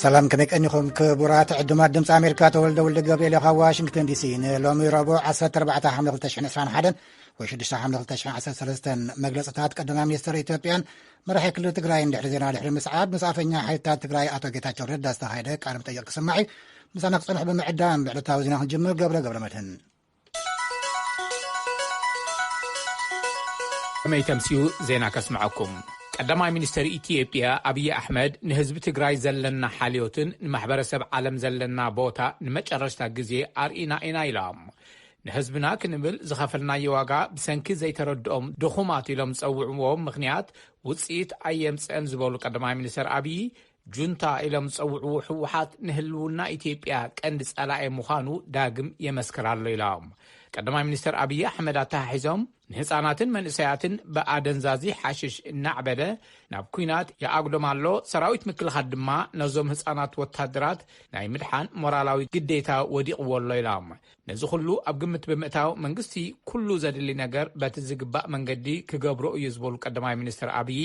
ሰላም፣ ከመይ ቀኒኹም ክቡራት ዕዱማት ድምፂ ኣሜሪካ? ተወልደ ወልደ ገብርኤል ካብ ዋሽንግተን ዲሲ። ንሎሚ ረቡዕ ዓሰርተ ኣርባዕተ ሓምለ ክልተ ሽሕን ዕስራን ሓደን ወይ ሽዱሽተ ሓምለ ክልተ ሽሕን ዓሰርተ ሰለስተን መግለፅታት ቀዳማይ ሚኒስትር ኢትዮጵያን መራሒ ክልል ትግራይን ድሕሪ ዜና ድሕሪ ምስዓብ ምስ ኣፈኛ ሓይልታት ትግራይ ኣቶ ጌታቸው ረዳ ዝተኻየደ ቃለ መጠይቕ ክስማዕ እዩ። ምሳና ክፀንሑ ብምዕዳም ብዕለታዊ ዜና ክንጅምር። ገብረ ገብረ መድህን። ከመይ ተምስዩ ዜና ከስምዐኩም። ቀዳማይ ሚኒስተር ኢትዮጵያ ኣብይ ኣሕመድ፣ ንህዝቢ ትግራይ ዘለና ሓልዮትን ንማሕበረሰብ ዓለም ዘለና ቦታ ንመጨረሽታ ግዜ ኣርኢና ኢና ኢሎም። ንህዝብና ክንብል ዝኸፈልናዮ ዋጋ ብሰንኪ ዘይተረድኦም ድኹማት ኢሎም ዝጸውዕዎም ምኽንያት ውጽኢት ኣየምጽአን ዝበሉ ቀዳማይ ሚኒስተር ኣብይ፣ ጁንታ ኢሎም ዝጸውዕዎ ህወሓት ንህልውና ኢትዮጵያ ቀንዲ ጸላኢ ምዃኑ ዳግም የመስክር ኣሎ ኢሎም። ቀዳማይ ሚኒስተር ኣብይ ኣሕመድ ኣተሓሒዞም፣ ንህፃናትን መንእሰያትን ብኣደንዛዚ ሓሽሽ እናዕበደ ናብ ኲናት ይኣጉዶም ኣሎ፣ ሰራዊት ምክልኻል ድማ ነዞም ህፃናት ወታደራት ናይ ምድሓን ሞራላዊ ግዴታ ወዲቕዎ ኣሎ ኢሎም። ነዚ ኩሉ ኣብ ግምት ብምእታው መንግስቲ ኩሉ ዘድሊ ነገር በቲ ዝግባእ መንገዲ ክገብሮ እዩ ዝበሉ ቀዳማይ ሚኒስትር ኣብይ፣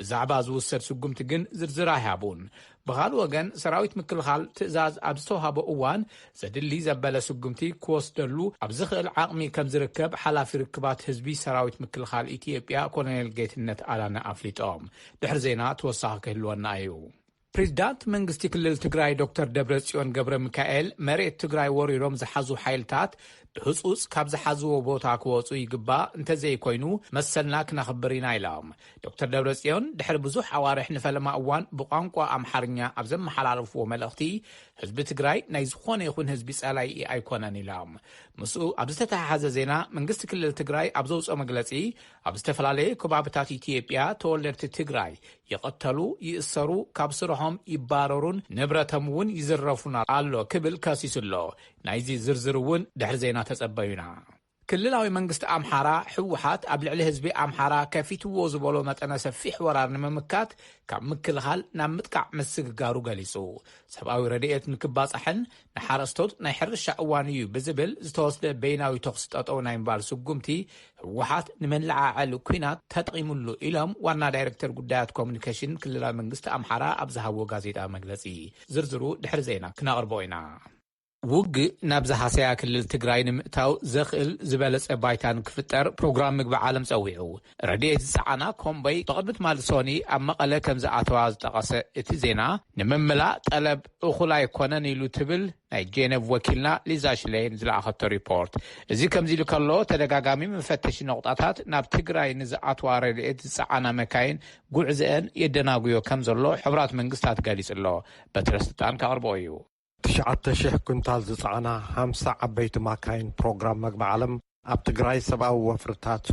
ብዛዕባ ዝውሰድ ስጉምቲ ግን ዝርዝር ኣይሃቡን። ብኻልእ ወገን ሰራዊት ምክልኻል ትእዛዝ ኣብ ዝተውሃቦ እዋን ዘድሊ ዘበለ ስጉምቲ ክወስደሉ ኣብ ዝኽእል ዓቕሚ ከም ዝርከብ ሓላፊ ርክባት ህዝቢ ሰራዊት ምክልኻል ኢትዮጵያ ኮሎኔል ጌትነት ኣዳነ ኣፍሊጦም። ድሕሪ ዜና ተወሳኺ ክህልወና እዩ። ፕሬዚዳንት መንግስቲ ክልል ትግራይ ዶክተር ደብረጽዮን ገብረ ሚካኤል፣ መሬት ትግራይ ወሪሮም ዝሓዙ ሓይልታት ብህጹጽ ካብ ዝሓዝዎ ቦታ ክወጹ ይግባእ፣ እንተዘይኮይኑ መሰልና ክነኽብር ኢና ኢሎም። ዶክተር ደብረጽዮን ድሕሪ ብዙሕ ኣዋርሕ ንፈለማ እዋን ብቋንቋ ኣምሓርኛ ኣብ ዘመሓላለፍዎ መልእኽቲ፣ ህዝቢ ትግራይ ናይ ዝኾነ ይኹን ህዝቢ ጸላኢ ኣይኮነን ኢሎም። ምስኡ ኣብ ዝተተሓሓዘ ዜና፣ መንግስቲ ክልል ትግራይ ኣብ ዘውፅኦ መግለጺ፣ ኣብ ዝተፈላለየ ከባብታት ኢትዮጵያ ተወለድቲ ትግራይ ይቐተሉ፣ ይእሰሩ፣ ካብ ስርሖም ይባረሩን ንብረቶም እውን ይዝረፉን ኣሎ ክብል ከሲሱ ኣሎ። ናይዚ ዝርዝር እውን ድሕሪ ዜና ተጸበዩና። ክልላዊ መንግስቲ ኣምሓራ፣ ህወሓት ኣብ ልዕሊ ህዝቢ ኣምሓራ ከፊትዎ ዝበሎ መጠነ ሰፊሕ ወራር ንምምካት ካብ ምክልኻል ናብ ምጥቃዕ ምስግጋሩ ገሊጹ። ሰብኣዊ ረድኤት ንክባጻሕን ንሓረስቶት ናይ ሕርሻ እዋን እዩ ብዝብል ዝተወስደ በይናዊ ተኹሲ ጠጠው ናይ ምባል ስጉምቲ ህወሓት ንመለዓዓሊ ኲናት ተጠቒሙሉ ኢሎም ዋና ዳይሬክተር ጉዳያት ኮሙኒኬሽን ክልላዊ መንግስቲ ኣምሓራ ኣብ ዝሃብዎ ጋዜጣዊ መግለጺ። ዝርዝሩ ድሕሪ ዜና ክነቕርቦ ኢና። ውግእ ናብ ዝሃሰያ ክልል ትግራይ ንምእታው ዘኽእል ዝበለጸ ባይታ ንክፍጠር ፕሮግራም ምግቢ ዓለም ጸዊዑ። ረድኤት ዝጸዓና ኮምቦይ ብቕድሚ ትማሊ ሶኒ ኣብ መቐለ ከም ዝኣተዋ ዝጠቐሰ እቲ ዜና፣ ንምምላእ ጠለብ እኹል ኣይኮነን ኢሉ ትብል ናይ ጄነቭ ወኪልና ሊዛ ሽሌን ዝለኣኸቶ ሪፖርት። እዚ ከምዚ ኢሉ ከሎ፣ ተደጋጋሚ መፈተሺ ነቑጣታት ናብ ትግራይ ንዝኣትዋ ረድኤት ዝጸዓና መካይን ጉዕዝአን የደናጉዮ ከም ዘሎ ሕቡራት መንግስታት ገሊጹ ኣሎ። በትረ ስልጣን ከቕርቦ እዩ። ትሽዓተ ሽሕ ኩንታል ዝጸዓና ሓምሳ ዓበይቲ ማካይን ፕሮግራም መግቢ ዓለም ኣብ ትግራይ ሰብኣዊ ወፍርታቱ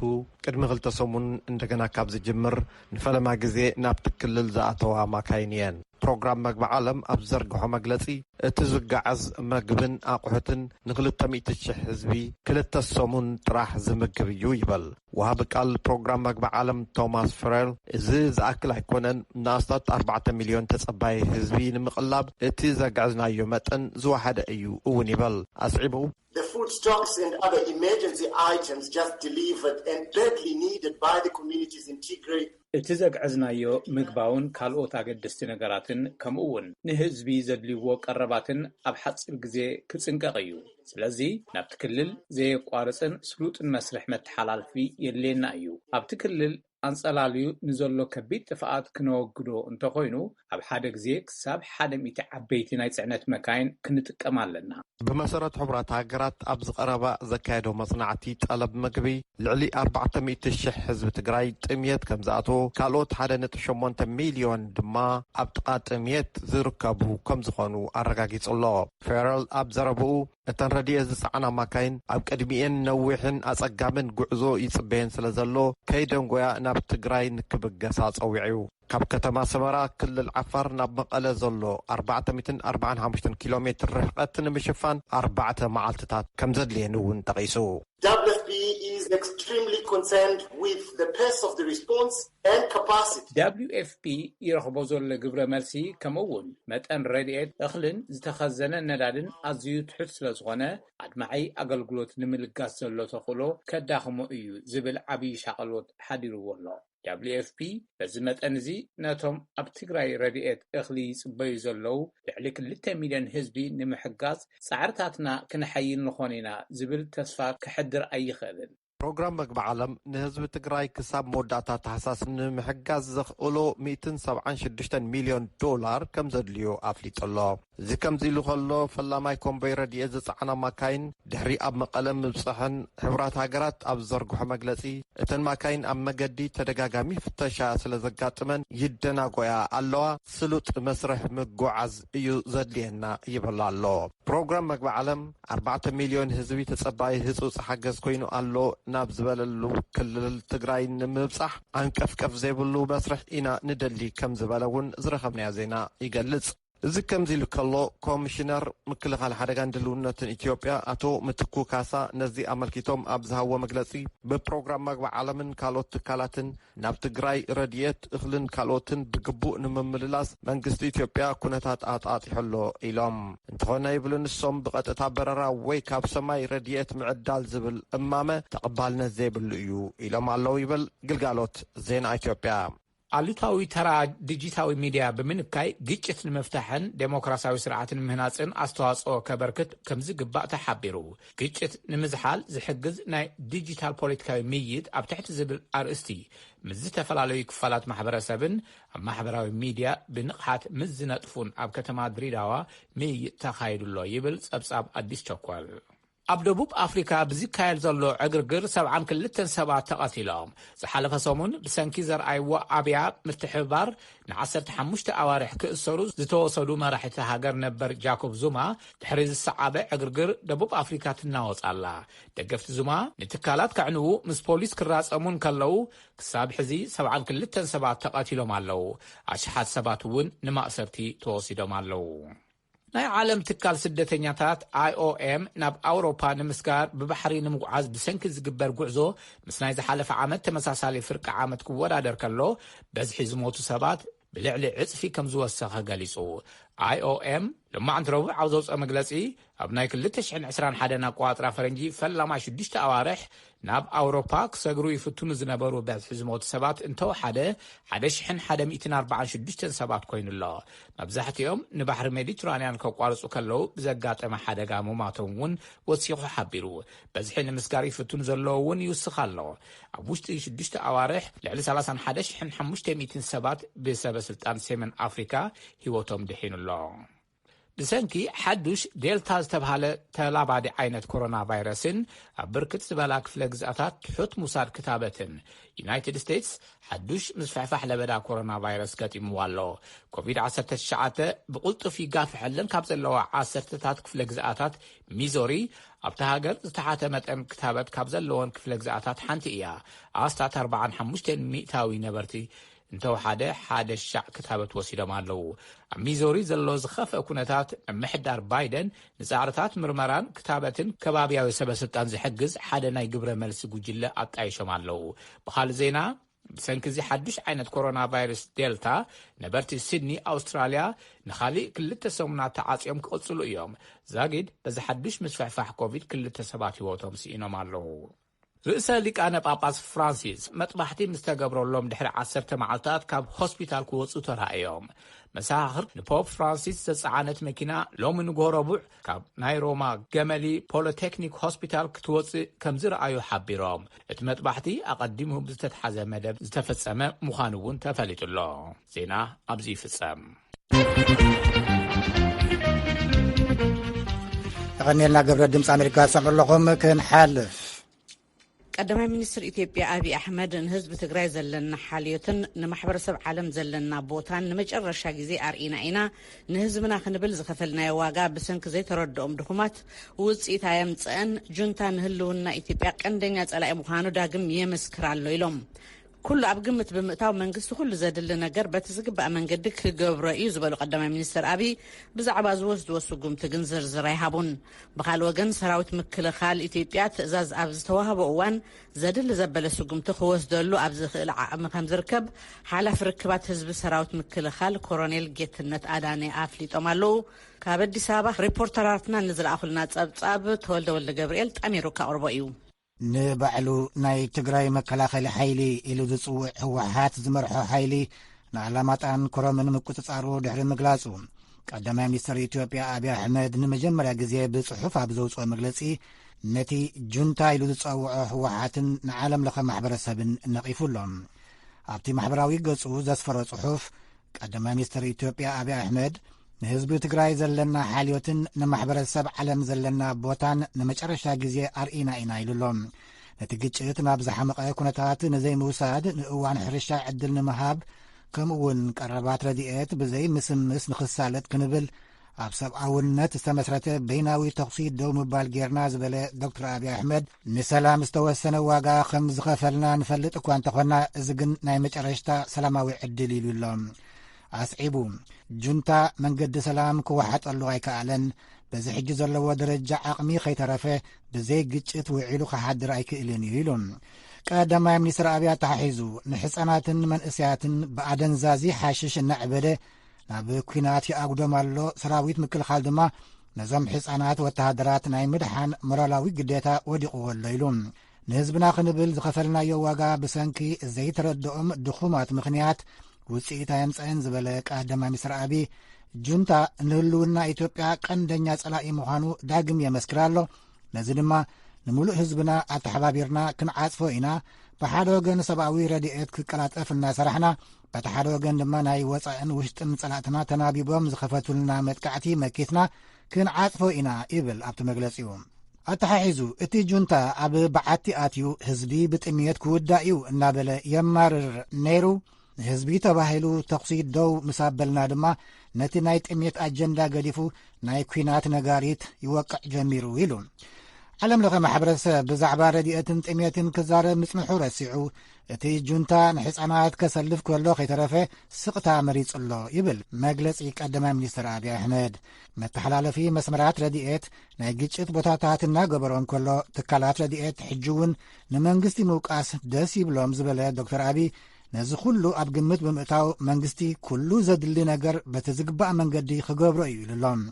ቅድሚ ክልተ ሰሙን እንደገና ካብ ዝጅምር ንፈለማ ግዜ ናብቲ ክልል ዝኣተዋ ማካይን እየን። ፕሮግራም መግቢ ዓለም ኣብ ዝዘርግሖ መግለጺ፣ እቲ ዝጋዓዝ መግብን ኣቑሑትን ንክልተ ሚእቲ ሽሕ ህዝቢ ክልተ ሰሙን ጥራሕ ዝምግብ እዩ ይበል። ወሃቢ ቃል ፕሮግራም መግቢ ዓለም ቶማስ ፍሬል፣ እዚ ዝኣክል ኣይኮነን፣ ንኣስታት ኣርባዕተ ሚልዮን ተጸባይ ህዝቢ ንምቕላብ እቲ ዘግዕዝናዮ መጠን ዝወሓደ እዩ እውን ይበል። ኣስዒቡ፣ The food stocks and other emergency items just delivered and badly needed by the communities in Tigray. እቲ ዘግዕዝናዮ ምግባውን ካልኦት ኣገደስቲ ነገራትን ከምኡ እውን ንህዝቢ ዘድልይዎ ቀረባትን ኣብ ሓጺር ግዜ ክጽንቀቕ እዩ። ስለዚ ናብቲ ክልል ዘየቋርጽን ስሉጥን መስርሕ መተሓላልፊ የድልየና እዩ። ኣብቲ ክልል ኣንጸላልዩ ንዘሎ ከቢድ ጥፍኣት ክነወግዶ እንተኾይኑ፣ ኣብ ሓደ ግዜ ክሳብ ሓደ ሚእቲ ዓበይቲ ናይ ጽዕነት መካይን ክንጥቀም ኣለና። ብመሰረት ሕቡራት ሃገራት ኣብዚ ቀረባ ዘካየዶ መጽናዕቲ፣ ጠለብ ምግቢ ልዕሊ ኣርባዕተ ሚእቲ ሽሕ ህዝቢ ትግራይ ጥምየት ከም ዝኣትዎ፣ ካልኦት ሓደ ነጥቢ ሸሞንተ ሚልዮን ድማ ኣብ ጥቓ ጥምየት ዝርከቡ ከም ዝኾኑ ኣረጋጊጹ ኣሎ። ፌረል ኣብ ዘረብኡ፣ እተን ረድኤት ዝጸዓና ማካይን ኣብ ቅድሚኤን ነዊሕን ኣጸጋምን ጉዕዞ ይጽበየን ስለ ዘሎ፣ ከይደንጎያ ናብ ትግራይ ንክብገሳ ጸዊዑ። ካብ ከተማ ሰመራ፣ ክልል ዓፋር፣ ናብ መቐለ ዘሎ ኣርባዕተ ሚእትን ኣርባዓን ሓሙሽተን ኪሎ ሜትር ርሕቀት ንምሽፋን ኣርባዕተ መዓልትታት ከም ዘድልየን እውን ጠቒሱ። W F P is extremely concerned with the pace of the response and capacity. ደብሊዩ ኤፍ ፒ ይረኽቦ ዘሎ ግብረ መልሲ፣ ከምኡ እውን መጠን ረድኤት እኽልን ዝተኸዘነ ነዳድን ኣዝዩ ትሑት ስለ ዝኾነ፣ ኣድማዒ ኣገልግሎት ንምልጋስ ዘሎ ተኽእሎ ከዳኽሞ እዩ ዝብል ዓብዪ ሻቐሎት ሓዲርዎ ኣሎ። ደብሊዩ ኤፍ ፒ በዚ መጠን እዚ ነቶም ኣብ ትግራይ ረድኤት እኽሊ ይጽበዩ ዘለዉ ልዕሊ ክልተ ሚልዮን ህዝቢ ንምሕጋዝ ጻዕርታትና ክነሐይል ንኾን ኢና ዝብል ተስፋ ከሕድር ኣይኽእልን። ፕሮግራም መግቢ ዓለም ንህዝቢ ትግራይ ክሳብ መወዳእታ ታሕሳስ ንምሕጋዝ ዘኽእሎ ሚእትን ሰብዓን ሽዱሽተን ሚልዮን ዶላር ከም ዘድልዮ ኣፍሊጡ ኣሎ። እዚ ከምዚ ኢሉ ከሎ፣ ፈላማይ ኮምቦይ ረድኤት ዝጸዓና ማካይን ድሕሪ ኣብ መቐለ ምብጽሐን፣ ሕቡራት ሃገራት ኣብ ዝዘርግሖ መግለጺ፣ እተን ማካይን ኣብ መገዲ ተደጋጋሚ ፍተሻ ስለ ዘጋጥመን ይደናጎያ ኣለዋ። ስሉጥ መስርሕ ምጉዓዝ እዩ ዘድልየና ይብል ኣሎ። ፕሮግራም መግቢ ዓለም ኣርባዕተ ሚልዮን ህዝቢ ተጸባዪ ህጹጽ ሓገዝ ኮይኑ ኣሎ ናብ ዝበለሉ ክልል ትግራይ ንምብጻሕ ዓንቀፍቀፍ ዘይብሉ መስርሕ ኢና ንደሊ ከም ዝበለ እውን ዝረኸብናዮ ዜና ይገልጽ። እዚ ከምዚ ኢሉ ከሎ፣ ኮሚሽነር ምክልኻል ሓደጋን ድልውነትን ኢትዮጵያ ኣቶ ምትኩ ካሳ ነዚ ኣመልኪቶም ኣብ ዝሃብዎ መግለጺ፣ ብፕሮግራም መግቢ ዓለምን ካልኦት ትካላትን ናብ ትግራይ ረድኤት እኽልን ካልኦትን ብግቡእ ንምምልላስ መንግስቲ ኢትዮጵያ ኩነታት ኣጣጢሑ ኣሎ ኢሎም። እንተኾነ ይብሉ ንሶም፣ ብቐጥታ በረራ ወይ ካብ ሰማይ ረድኤት ምዕዳል ዝብል እማመ ተቐባልነት ዘይብሉ እዩ ኢሎም ኣለዉ ይብል ግልጋሎት ዜና ኢትዮጵያ። ኣሉታዊ ተራ ዲጂታዊ ሚድያ ብምንካይ ግጭት ንምፍታሕን ዴሞክራሲያዊ ስርዓት ንምህናፅን ኣስተዋፅኦ ከበርክት ከምዝግባእ ተሓቢሩ። ግጭት ንምዝሓል ዝሕግዝ ናይ ዲጂታል ፖለቲካዊ ምይይጥ ኣብ ትሕቲ ዝብል ኣርእስቲ ምስ ዝተፈላለዩ ክፋላት ማሕበረሰብን ኣብ ማሕበራዊ ሚድያ ብንቕሓት ምስ ዝነጥፉን ኣብ ከተማ ድሪዳዋ ምይይጥ ተኻይዱሎ ይብል ፀብፃብ ኣዲስ ቸኮል። ኣብ ደቡብ ኣፍሪካ ብዝካየድ ዘሎ ዕግርግር ሰብዓን ክልተን ሰባት ተቐቲሎም። ዝሓለፈ ሰሙን ብሰንኪ ዘርኣይዎ ኣብያ ምትሕብባር ንዓሰርተ ሓሙሽተ ኣዋርሕ ክእሰሩ ዝተወሰዱ መራሕቲ ሃገር ነበር ጃኮብ ዙማ ድሕሪ ዝሰዓበ ዕግርግር ደቡብ ኣፍሪካ ትናወጽ ኣላ። ደገፍቲ ዙማ ንትካላት ከዕንዉ ምስ ፖሊስ ክራጸሙ እንከለዉ ክሳብ ሕዚ ሰብዓን ክልተን ሰባት ተቐቲሎም ኣለዉ። ኣሽሓት ሰባት እውን ንማእሰርቲ ተወሲዶም ኣለዉ። ናይ ዓለም ትካል ስደተኛታት ኣይ ኦ ኤም ናብ ኣውሮፓ ንምስጋር ብባሕሪ ንምጉዓዝ ብሰንኪ ዝግበር ጉዕዞ ምስ ናይ ዝሓለፈ ዓመት ተመሳሳሊ ፍርቂ ዓመት ክወዳደር ከሎ በዝሒ ዝሞቱ ሰባት ብልዕሊ ዕጽፊ ከም ዝወሰኸ ገሊጹ። ኣይ ኦ ኤም ሎማዕንቲ ረቡዕ ኣብ ዘውፅኦ መግለጺ ኣብ ናይ ክልተ ሽሕን ዕስራን ሓደን ኣቆጻጽራ ፈረንጂ ፈላማይ ሽዱሽተ ኣዋርሕ ናብ ኣውሮፓ ክሰግሩ ይፍትኑ ዝነበሩ በዝሒ ዝሞቱ ሰባት እንተወሓደ ሓደ ሽሕን ሓደ ሚእትን ኣርባዓን ሽዱሽተን ሰባት ኮይኑ ኣሎ። መብዛሕትኦም ንባሕሪ ሜዲትራንያን ከቋርጹ ከለዉ ብዘጋጠመ ሓደጋ ምማቶም እውን ወሲኹ ሓቢሩ። በዝሒ ንምስጋር ይፍትኑ ዘለዉ እውን ይውስኽ ኣሎ። ኣብ ውሽጢ ሽዱሽተ ኣዋርሕ ልዕሊ ሰላሳን ሓደ ሽሕን ሓሙሽተ ሚእትን ሰባት ብሰበ ስልጣን ሰሜን ኣፍሪካ ህይወቶም ድሒኑ ኣሎ። ብሰንኪ ሓዱሽ ዴልታ ዝተብሃለ ተላባዲ ዓይነት ኮሮና ቫይረስን ኣብ ብርክት ዝበላ ክፍለ ግዝኣታት ትሑት ሙሳድ ክታበትን ዩናይትድ ስቴትስ ሓዱሽ ምስፍሕፋሕ ለበዳ ኮሮና ቫይረስ ገጢምዋ ኣሎ። ኮቪድ ዓሰርተ ትሽዓተ ብቕልጡፍ ይጋፍሐለን ካብ ዘለዋ ዓሰርተታት ክፍለ ግዝኣታት ሚዞሪ ኣብታ ሃገር ዝተሓተ መጠን ክታበት ካብ ዘለወን ክፍለ ግዝኣታት ሓንቲ እያ። ኣስታት ኣርባዓን ሓሙሽተን ሚእታዊ ነበርቲ እንተወሓደ ሓደ ሻዕ ክታበት ወሲዶም ኣለዉ። ኣብ ሚዞሪ ዘሎ ዝኸፍአ ኩነታት ምምሕዳር ባይደን ንጻዕርታት ምርመራን ክታበትን ከባብያዊ ሰበ ስልጣን ዝሕግዝ ሓደ ናይ ግብረ መልሲ ጉጅለ ኣጣይሾም ኣለዉ። ብኻልእ ዜና ብሰንኪ እዚ ሓዱሽ ዓይነት ኮሮና ቫይረስ ዴልታ ነበርቲ ሲድኒ ኣውስትራልያ ንኻሊእ ክልተ ሰሙናት ተዓጽዮም ክቕጽሉ እዮም። ዛጊድ በዚ ሓዱሽ ምስፍሕፋሕ ኮቪድ ክልተ ሰባት ህይወቶም ስኢኖም ኣለዉ። ርእሰ ሊቃነ ጳጳስ ፍራንሲስ መጥባሕቲ ምስ ተገብረሎም ድሕሪ ዓሰርተ መዓልታት ካብ ሆስፒታል ክወፁ ተራእዮም። መሰኻኽር ንፖፕ ፍራንሲስ ዘፀዓነት መኪና ሎሚ ንግሆ ረቡዕ ካብ ናይ ሮማ ገመሊ ፖሊቴክኒክ ሆስፒታል ክትወፅእ ከም ዝረኣዩ ሓቢሮም። እቲ መጥባሕቲ ኣቐዲሙ ብዝተትሓዘ መደብ ዝተፈፀመ ምዃኑ እውን ተፈሊጡ ኣሎ። ዜና ኣብዚ ይፍፀም። ተቐኒልና ግብረ ድምፂ ኣሜሪካ ትሰምዑ ኣለኹም። ክንሓልፍ ቀዳማይ ሚኒስትር ኢትዮጵያ ኣብይ ኣሕመድ ንህዝቢ ትግራይ ዘለና ሓልዮትን ንማሕበረሰብ ዓለም ዘለና ቦታን ንመጨረሻ ግዜ ኣርኢና ኢና፣ ንህዝብና ክንብል ዝኸፈልናዮ ዋጋ ብሰንኪ ዘይተረድኦም ድኹማት ውፅኢት ኣየምፀአን፣ ጁንታ ንህልውና ኢትዮጵያ ቀንደኛ ፀላኢ ምዃኑ ዳግም የመስክር ኣሎ ኢሎም። ኩሉ ኣብ ግምት ብምእታው መንግስቲ ኩሉ ዘድሊ ነገር በቲ ዝግባእ መንገዲ ክገብሮ እዩ ዝበሉ ቀዳማይ ሚኒስትር ኣብይ፣ ብዛዕባ ዝወስድዎ ስጉምቲ ግን ዝርዝር ኣይሃቡን። ብኻልእ ወገን፣ ሰራዊት ምክልኻል ኢትዮጵያ ትእዛዝ ኣብ ዝተዋህቦ እዋን ዘድሊ ዘበለ ስጉምቲ ክወስደሉ ኣብ ዝኽእል ዓቕሚ ከም ዝርከብ ሓላፊ ርክባት ህዝቢ ሰራዊት ምክልኻል ኮሮኔል ጌትነት ኣዳነ ኣፍሊጦም ኣለዉ። ካብ ኣዲስ ኣበባ ሪፖርተራትና ንዝለኣኹልና ጸብጻብ ተወልደ ወልደ ገብርኤል ጠሚሩ ከቕርቦ እዩ። ንባዕሉ ናይ ትግራይ መከላኸሊ ሓይሊ ኢሉ ዝጽውዕ ህወሓት ዝመርሖ ሓይሊ ንኣላማጣን ኮረምን ምቁጽጻሩ ድሕሪ ምግላጹ፣ ቀዳማይ ሚኒስትር ኢትዮጵያ ኣብይ ኣሕመድ ንመጀመርያ ግዜ ብጽሑፍ ኣብ ዘውጽኦ መግለጺ፣ ነቲ ጁንታ ኢሉ ዝጸውዖ ህወሓትን ንዓለም ለኸ ማሕበረሰብን ነቒፉ ኣሎ። ኣብቲ ማሕበራዊ ገጹ ዘስፈሮ ጽሑፍ፣ ቀዳማይ ሚኒስትር ኢትዮጵያ ኣብይ ኣሕመድ፣ ንህዝቢ ትግራይ ዘለና ሓልዮትን ንማሕበረሰብ ዓለም ዘለና ቦታን ንመጨረሻ ግዜ ኣርኢና ኢና ኢሉ ኣሎ። ነቲ ግጭት ናብ ዝሓመቐ ኩነታት ንዘይምውሳድ፣ ንእዋን ሕርሻ ዕድል ንምሃብ፣ ከምኡ እውን ቀረባት ረድኤት ብዘይ ምስምስ ንኽሳለጥ ክንብል፣ ኣብ ሰብኣውነት ዝተመስረተ በይናዊ ተኹሲ ደው ምባል ጌርና ዝበለ ዶክተር ኣብይ ኣሕመድ፣ ንሰላም ዝተወሰነ ዋጋ ከም ዝኸፈልና ንፈልጥ እኳ እንተኾና፣ እዚ ግን ናይ መጨረሽታ ሰላማዊ ዕድል ኢሉ ኣሎ። ኣስዒቡ፣ ጁንታ መንገዲ ሰላም ክወሓጠሉ ኣይከኣለን፣ በዚ ሕጂ ዘለዎ ደረጃ ዓቕሚ ከይተረፈ ብዘይ ግጭት ውዒሉ ክሓድር ኣይክእልን እዩ ኢሉ። ቀዳማይ ሚኒስትር ኣብይ ኣተሓሒዙ፣ ንሕፃናትን መንእሰያትን ብኣደንዛዚ ሓሽሽ እናዕበደ ናብ ኲናት ይኣጉዶም ኣሎ። ሰራዊት ምክልኻል ድማ ነዞም ሕፃናት ወተሃደራት ናይ ምድሓን ሞራላዊ ግዴታ ወዲቕዎ ኣሎ ኢሉ። ንህዝብና ክንብል ዝኸፈልናዮ ዋጋ ብሰንኪ ዘይተረድኦም ድኹማት ምኽንያት ውፅኢት ኣየምፀአን ዝበለ ቀዳማይ ሚኒስትር ኣብይ፣ ጁንታ ንህልውና ኢትዮጵያ ቀንደኛ ፀላኢ ምዃኑ ዳግም የመስክር ኣሎ። ነዚ ድማ ንምሉእ ህዝብና ኣተሓባቢርና ክንዓፅፎ ኢና። ብሓደ ወገን ሰብኣዊ ረድኤት ክቀላጠፍ እናሰራሕና፣ በቲ ሓደ ወገን ድማ ናይ ወፃእን ውሽጥን ፀላእትና ተናቢቦም ዝኸፈቱልና መጥቃዕቲ መኪትና ክንዓፅፎ ኢና ይብል ኣብቲ መግለፂኡ። ኣተሓሒዙ፣ እቲ ጁንታ ኣብ በዓቲ ኣትዩ ህዝቢ ብጥምየት ክውዳእ እዩ እናበለ የማርር ነይሩ። ንህዝቢ ተባሂሉ ተኹሲ ደው ምስ ኣበልና ድማ ነቲ ናይ ጥምየት ኣጀንዳ ገዲፉ ናይ ኲናት ነጋሪት ይወቅዕ ጀሚሩ ኢሉ። ዓለም ለኸ ማሕበረሰብ ብዛዕባ ረድኤትን ጥምየትን ክዛረብ ምጽንሑ ረሲዑ፣ እቲ ጁንታ ንሕፃናት ከሰልፍ ከሎ ከይተረፈ ስቕታ መሪጹ ኣሎ ይብል መግለጺ ቀዳማይ ሚኒስትር ኣብይ ኣሕመድ። መተሓላለፊ መስመራት ረድኤት፣ ናይ ግጭት ቦታታት እናገበሮ እንከሎ፣ ትካላት ረድኤት ሕጂ እውን ንመንግስቲ ምውቃስ ደስ ይብሎም ዝበለ ዶክተር ኣብይ፣ ነዚ ኩሉ ኣብ ግምት ብምእታው መንግስቲ ኩሉ ዘድሊ ነገር በቲ ዝግባእ መንገዲ ክገብሮ እዩ ኢሉ ኣሎ።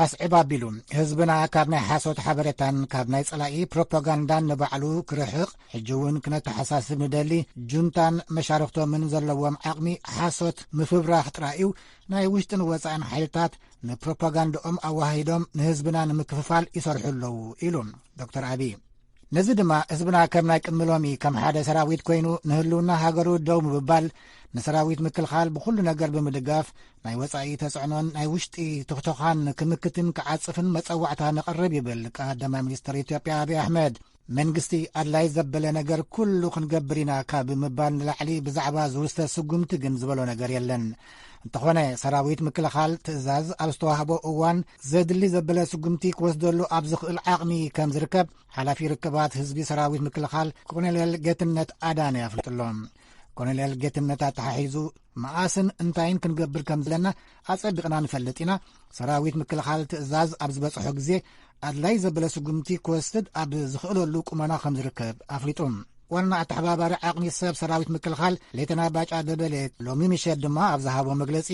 ኣስዕብ ኣቢሉ፣ ህዝብና ካብ ናይ ሓሶት ሓበሬታን ካብ ናይ ጸላኢ ፕሮፓጋንዳን ንባዕሉ ክርሕቕ ሕጂ እውን ክነተሓሳስብ ንደሊ። ጁንታን መሻርኽቶምን ዘለዎም ዓቕሚ ሓሶት ምፍብራኽ ጥራይ እዩ። ናይ ውሽጥን ወጻእን ሓይልታት ንፕሮፓጋንዳኦም ኣዋሂዶም ንህዝብና ንምክፍፋል ይሰርሑ ኣለዉ ኢሉ ዶክተር ኣብይ። ነዚ ድማ ህዝብና ከም ናይ ቅድሚ ሎሚ ከም ሓደ ሰራዊት ኮይኑ ንህልውና ሃገሩ ደው ምብባል፣ ንሰራዊት ምክልኻል ብኹሉ ነገር ብምድጋፍ፣ ናይ ወጻኢ ተጽዕኖን ናይ ውሽጢ ትኽቶኻን ክምክትን ክዓጽፍን መጸዋዕታ ነቕርብ ይብል ቀዳማይ ሚኒስትር ኢትዮጵያ ኣብይ ኣሕመድ። መንግስቲ ኣድላይ ዘበለ ነገር ኩሉ ክንገብር ኢና ካብ ምባል ንላዕሊ ብዛዕባ ዝውስተ ስጉምቲ ግን ዝበሎ ነገር የለን። እንተኾነ ሰራዊት ምክልኻል ትእዛዝ ኣብ ዝተዋህቦ እዋን ዘድሊ ዘበለ ስጉምቲ ክወስደሉ ኣብ ዝኽእል ዓቕሚ ከም ዝርከብ ሓላፊ ርክባት ህዝቢ ሰራዊት ምክልኻል ኮሎኔል ጌትነት ኣዳነ ኣፍሊጡ ኣሎ። ኮሎኔል ጌትነት ኣተሓሒዙ፣ መኣስን እንታይን ክንገብር ከም ዘለና ኣጸቢቕና ንፈልጥ ኢና። ሰራዊት ምክልኻል ትእዛዝ ኣብ ዝበጽሖ ግዜ ኣድላይ ዘበለ ስጉምቲ ክወስድ ኣብ ዝኽእለሉ ቁመና ከም ዝርከብ ኣፍሊጡ። ዋና ኣተሓባባሪ ዓቕሚ ሰብ ሰራዊት ምክልኻል ሌተና ባጫ ደበሌ ሎሚ ምሸት ድማ ኣብ ዝሃቦ መግለጺ፣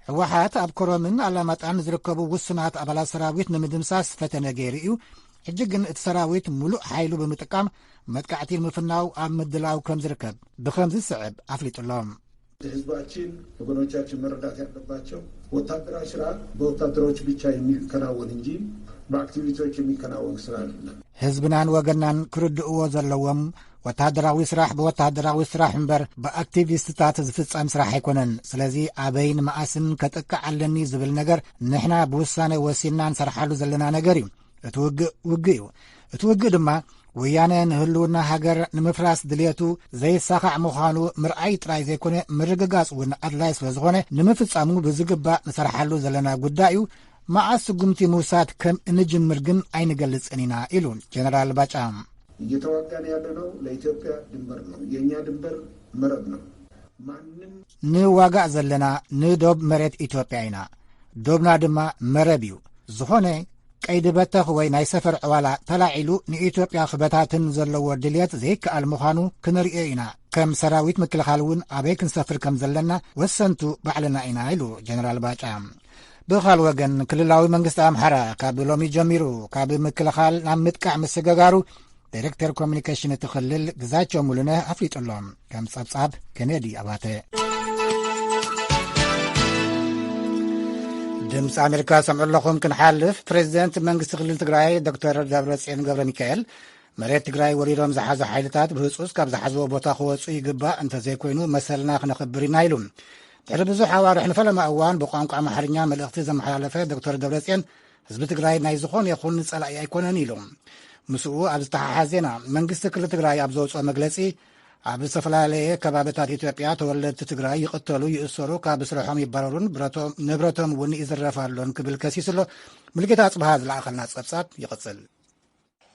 ህወሓት ኣብ ኮረምን ኣላማጣን ዝርከቡ ውሱናት ኣባላት ሰራዊት ንምድምሳስ ፈተነ ገይሩ እዩ። ሕጂ ግን እቲ ሰራዊት ሙሉእ ሓይሉ ብምጥቃም መጥቃዕቲ ንምፍናው ኣብ ምድላው ከም ዝርከብ ብከምዚ ዝስዕብ ኣፍሊጡ ኣሎ። ህዝባችን፣ ወገኖቻችን መረዳት ያለባቸው ወታደራዊ ስራ በወታደሮች ብቻ የሚከናወን እንጂ በአክቲቪስቶች የሚከናወን ስራ አይደለም። ህዝብናን ወገናን ክርድእዎ ዘለዎም፣ ወታደራዊ ስራሕ ብወታደራዊ ስራሕ እምበር ብኣክቲቪስትታት ዝፍጸም ስራሕ ኣይኮነን። ስለዚ ኣበይን መኣስን ከጥቅዕ ኣለኒ ዝብል ነገር ንሕና ብውሳነ ወሲንና ንሰርሓሉ ዘለና ነገር እዩ። እቲ ውግእ ውግእ እዩ። እቲ ውግእ ድማ ወያነ ንህልውና ሃገር ንምፍራስ ድልየቱ ዘይሳኻዕ ምዃኑ ምርኣይ ጥራይ ዘይኮነ፣ ምርግጋጽ እውን ኣድላይ ስለ ዝኾነ፣ ንምፍጻሙ ብዝግባእ ንሰርሓሉ ዘለና ጉዳይ እዩ። መዓስ ስጉምቲ ምውሳድ ከም እንጅምር ግን ኣይንገልጽን ኢና ኢሉ ጀነራል ባጫ። እየተዋጋን ያለነው ለኢትዮጵያ ድንበር ነው። የእኛ ድንበር መረብ ነው። ንዋጋእ ዘለና ንዶብ መሬት ኢትዮጵያ ኢና። ዶብና ድማ መረብ እዩ። ዝኾነ ቀይዲ በተኽ ወይ ናይ ሰፈር ዕዋላ ተላዒሉ ንኢትዮጵያ ክበታትን ዘለዎ ድልየት ዘይከኣል ምዃኑ ክንርእዮ ኢና። ከም ሰራዊት ምክልኻል እውን ኣበይ ክንሰፍር ከም ዘለና ወሰንቱ ባዕልና ኢና፣ ኢሉ ጀነራል ባጫ። ብኻል ወገን፣ ክልላዊ መንግስቲ ኣምሓራ ካብ ሎሚ ጀሚሩ ካብ ምክልኻል ናብ ምጥቃዕ ምስግጋሩ ዳይሬክተር ኮሚኒኬሽን እቲ ክልል ግዛቸው ሙሉነህ ኣፍሊጡ ኣሎ። ከም ጸብጻብ ኬኔዲ ኣባተ። ድምፂ ኣሜሪካ ሰምዑ ኣለኹም። ክንሓልፍ፣ ፕሬዚደንት መንግስቲ ክልል ትግራይ ዶክተር ደብረፅዮን ገብረ ሚካኤል፣ መሬት ትግራይ ወሪሮም ዝሓዙ ሓይልታት ብህፁፅ ካብ ዝሓዝዎ ቦታ ክወፁ ይግባእ፣ እንተዘይኮይኑ መሰልና ክነኽብር ኢና ኢሉ። ድሕሪ ብዙሕ ኣዋርሕ ንፈለማ እዋን ብቋንቋ ኣምሓርኛ መልእኽቲ ዘመሓላለፈ ዶክተር ደብረፅዮን፣ ህዝቢ ትግራይ ናይ ዝኾነ ይኹን ጸላኢ ኣይኮነን ኢሉ። ምስኡ ኣብ ዝተሓሓዝ ዜና፣ መንግስቲ ክልል ትግራይ ኣብ ዘውፅኦ መግለፂ፣ ኣብ ዝተፈላለየ ከባብታት ኢትዮጵያ ተወለድቲ ትግራይ ይቕተሉ፣ ይእሰሩ፣ ካብ ስርሖም ይባረሩን ብረቶም፣ ንብረቶም እውን ይዝረፍ ኣሎን ክብል ከሲሱ ኣሎ። ሙሉጌታ ኣጽብሃ ዝለኣኸልና ጸብጻብ ይቕጽል።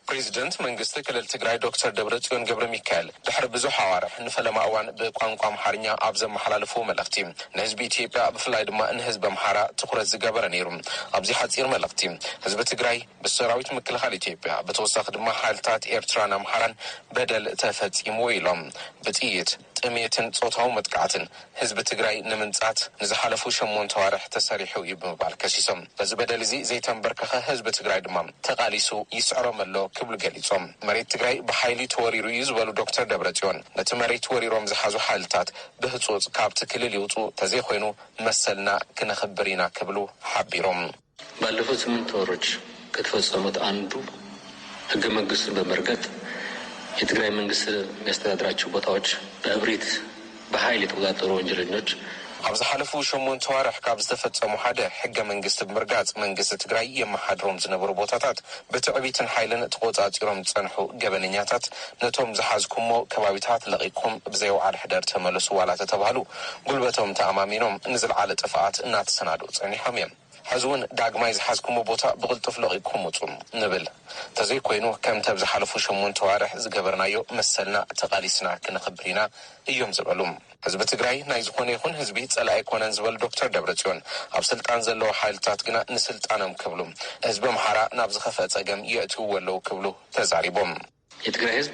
ፕሬዚደንት መንግስቲ ክልል ትግራይ ዶክተር ደብረጽዮን ገብረ ሚካኤል ድሕሪ ብዙሕ ኣዋርሕ ንፈለማ እዋን ብቋንቋ ኣምሓርኛ ኣብ ዘመሓላለፍዎ መልእኽቲ፣ ንህዝቢ ኢትዮጵያ ብፍላይ ድማ ንህዝቢ ኣምሓራ ትኹረት ዝገበረ ነይሩ። ኣብዚ ሓጺር መልእኽቲ፣ ህዝቢ ትግራይ ብሰራዊት ምክልኻል ኢትዮጵያ፣ ብተወሳኺ ድማ ሓይልታት ኤርትራን ኣምሓራን በደል ተፈጺምዎ ኢሎም። ብጥይት፣ ጥሜትን ጾታዊ መጥቃዕትን ህዝቢ ትግራይ ንምንጻት ንዝሓለፉ ሸሞንተ ኣዋርሕ ተሰሪሑ እዩ ብምባል ከሲሶም። በዚ በደል እዚ ዘይተንበርከኸ ህዝቢ ትግራይ ድማ ተቓሊሱ ይስዕሮም ኣሎ ክብሉ ገሊጾም። መሬት ትግራይ ብሓይሊ ተወሪሩ እዩ ዝበሉ ዶክተር ደብረጽዮን፣ ነቲ መሬት ወሪሮም ዝሓዙ ሓይልታት ብህጹጽ ካብቲ ክልል ይውጹ፣ ተዘይኮይኑ መሰልና ክነኽብር ኢና ክብሉ ሓቢሮም። ባለፉት ስምንት ወሮች ከተፈጸሙት አንዱ ህገ መንግስቱን በመርገጥ የትግራይ መንግስት የሚያስተዳድራቸው ቦታዎች በእብሪት በኃይል የተቆጣጠሩ ወንጀለኞች። ኣብ ዝሓለፉ ሸሞንተ ዋርሕ ካብ ዝተፈጸሙ ሓደ፣ ሕገ መንግስቲ ብምርጋጽ መንግስቲ ትግራይ የመሓድሮም ዝነበሩ ቦታታት ብትዕቢትን ሓይልን ተቆጻጺሮም ዝጸንሑ ገበነኛታት፣ ነቶም ዝሓዝኩሞ ከባቢታት ለቒኩም ብዘይወዓል ሕደር ተመለሱ ዋላ ተተባህሉ፣ ጉልበቶም ተኣማሚኖም ንዝለዓለ ጥፍኣት እናተሰናድኡ ጸኒሖም እዮም። ሕዚ እውን ዳግማይ ዝሓዝኩሞ ቦታ ብቕልጡፍ ለቒኩም ውጹ ንብል። እንተዘይኮይኑ፣ ከምቲ ኣብ ዝሓለፉ ሸሞንተ ዋርሕ ዝገበርናዮ፣ መሰልና ተቓሊስና ክነኽብር ኢና እዮም ዝበሉ። ህዝቢ ትግራይ ናይ ዝኾነ ይኹን ህዝቢ ጸላኢ ኣይኮነን ዝበሉ ዶክተር ደብረጽዮን፣ ኣብ ስልጣን ዘለዉ ሓይልታት ግና ንስልጣኖም ክብሉ ህዝቢ ኣምሓራ ናብ ዝኸፍአ ጸገም የእትውዎ ኣለዉ ክብሉ ተዛሪቦም። የትግራይ ህዝብ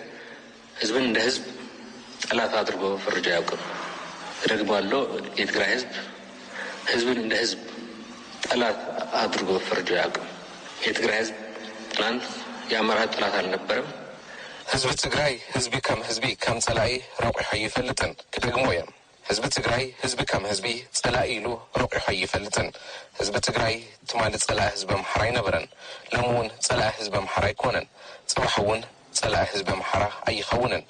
ህዝብን እንደ ህዝብ ጠላት አድርጎ ፈርጆ አያውቅም። እደግማለሁ፣ የትግራይ ህዝብ ህዝብን እንደ ህዝብ ጠላት አድርጎ ፈርጆ አያውቅም። የትግራይ ህዝብ ትናንት የአማራ ህዝብ ጠላት አልነበረም። ህዝቢ ትግራይ ህዝቢ ከም ህዝቢ ከም ጸላኢ ረቂሑ ኣይፈልጥን። ክደግሞ እየ። ህዝቢ ትግራይ ህዝቢ ከም ህዝቢ ጸላኢ ኢሉ ረቂሑ ኣይፈልጥን። ህዝቢ ትግራይ ትማሊ ጸላኢ ህዝቢ ኣምሓራ ኣይነበረን። ሎሚ እውን ጸላኢ ህዝቢ ኣምሓራ ኣይኮነን። ጽባሕ እውን ጸላኢ ህዝቢ ኣምሓራ ኣይኸውንን።